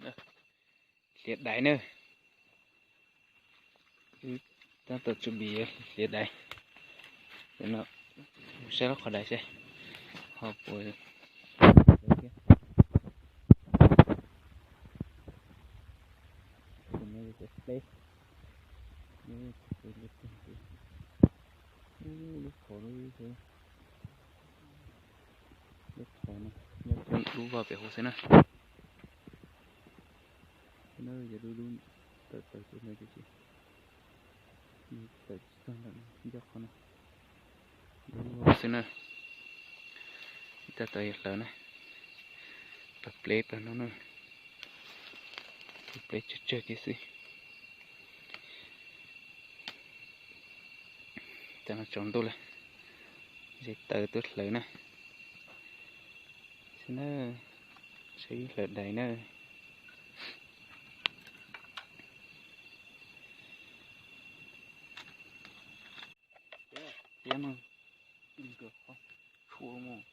Hliav daiv na. Tab tom tsum bim hliav daiv. Cov no, mus saib lub qhov daiv seb ho puas thiab. Tus no yog cov pleb, lub qhov, lub qhov no nyob rau lub vaj pem hauv xwb na. Tab sis yog dub dub, tawm tawm tuaj ntawd ces tawm tsis txog ntawm no, nco qhov no. Dub dub xwb na. Tab tom yog hlawv na. Pawg pleb pawg no na. Pawg pleb tsawg tsawg kiag xwb. Tam no tsaus ntuj lawm, ze taw tuaj hlawv na. Xwb na, saib ib hlawv dais na. Tiab no, tshua mus.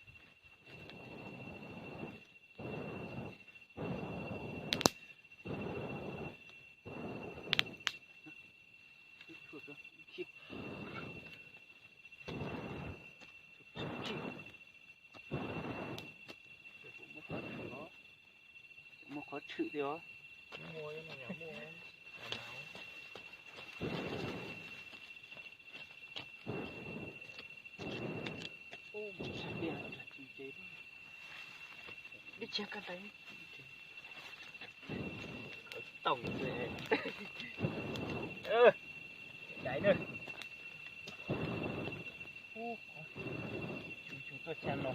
Muaj qhov tshwm thiab os. Dib tsi kab dais, tau dais na. Ub, tsis tuaj xya no,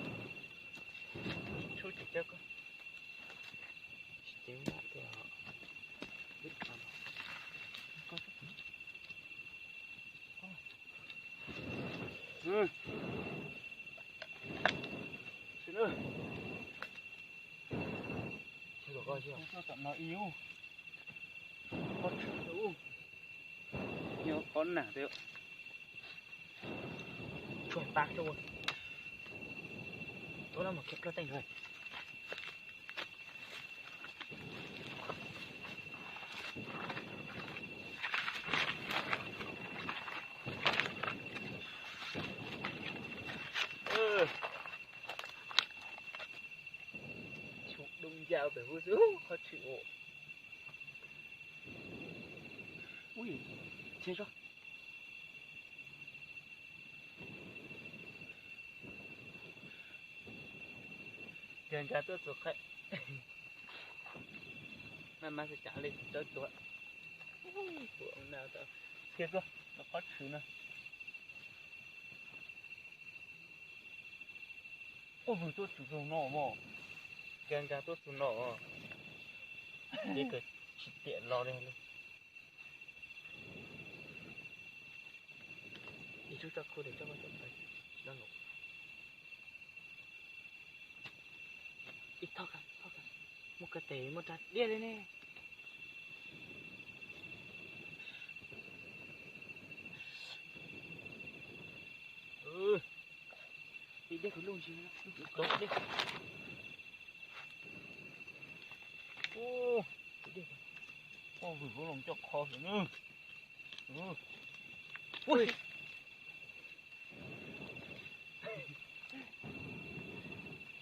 tsis tshub tsis cawb koj, tsis ceev nram tiag. Sim na, tsis kom koj tsis tuaj tom no ib ub, qhov tshwm ub, yog qhov nag tiag. Tshuav pab rau, tuaj no mus kiag ploj teej ntawd. Tshum dub ncauj pem hub xwb qhov tshwm os. Ub, txiav tso. Nkag nkag tuaj txug qhov, maj maj xwb, tsam li tsis txawb tuag. Ub, tuaj na, txiav tuaj rau qhov tshwm na. Quaj vwg tuaj txug no mog. Nkag nkag tuaj txug no, ces kawg tsis tiam los li. Ib tug tso khu tes tso, ib thoj ka, thoj ka, muaj ka tes muaj rab diab li ne. Ib dej kuv luj ntsis, dej. Ub, tus dej, ub, vwm kuv los coj qhov xwb na. Ub,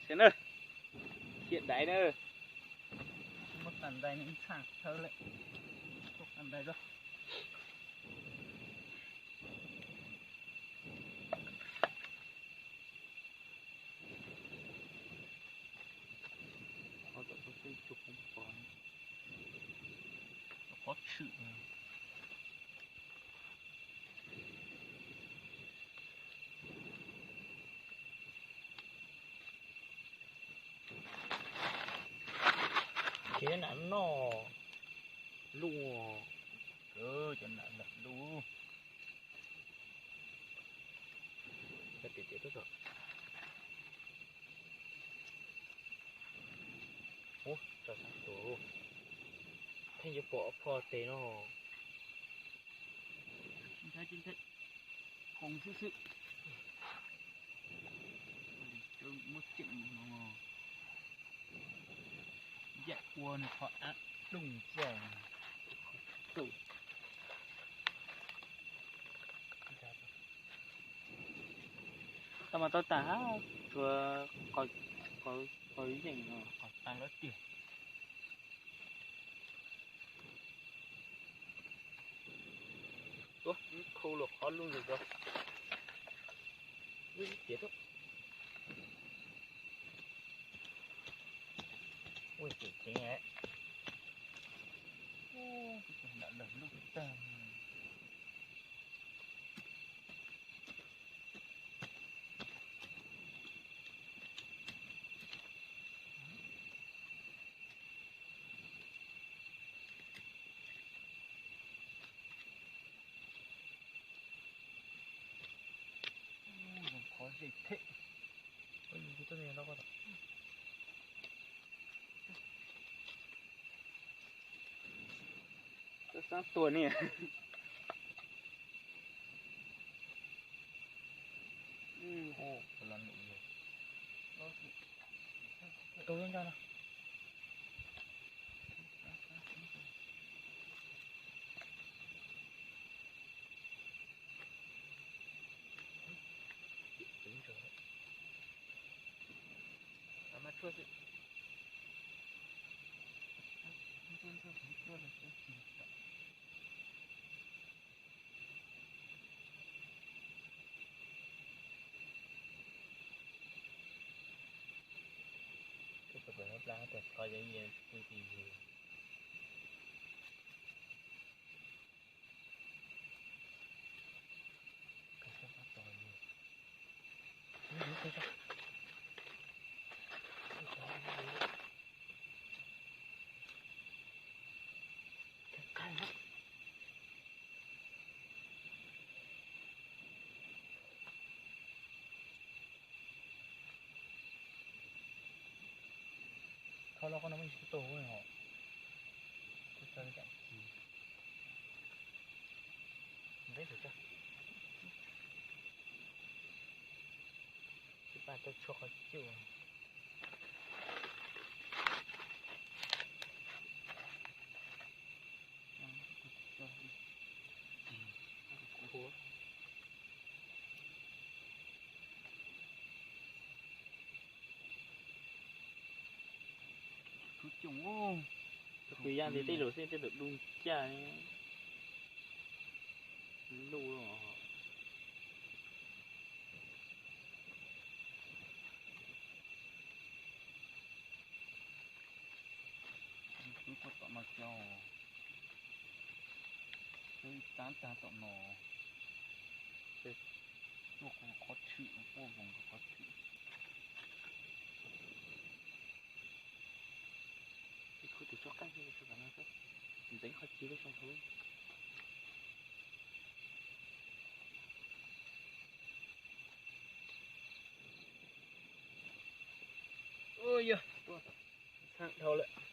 sim na, hliav daiv na. Tsis muaj tas ntais ne, ntxhab thawb lawm. Tuaj tas ntais rau. Qhov tshwm. Ces nam noj luj, cov nam noj luj. Tias tias tuaj txog. Ub, tso sab tuaj, pheej yuav pom ob pho tes no. Tsis ntshai, tsis ntshai, khoov xwb xwb. Muab tseem no, muab Yam ua nws qhov av dooj ntxiag. Tau mas tau tas hab, tshuav qhov yeej no qhov tas lawm tiag. Tuab, khau los qhov lub ntawd, lub ib tiav tuab. Ua ceev ceev, nram lawm lub tag. Zoo qhov zej them. Xab tuag ni. Tus ncaj no. Tus plas tias qhov yeej yeej pw tim yus. Thauj los qhov no muaj ib tug tuaj os. Tuaj tso li cas. Ntev tus tso. Tsis pab tau tshuaj qhov cub. Kub coom, tus yaj ntawd tej zaum xwb tej zaum du ncaj luj. Twb tuaj tom no cov, twb ib txaab tag tom no, tuaj qhov tshwm, quaj voos rau qhov tshwm. Ib khub tus tsob qaij, ntxeev qhov cig lub xyoo thaud. Ua yog, txhaaj dhau lawm.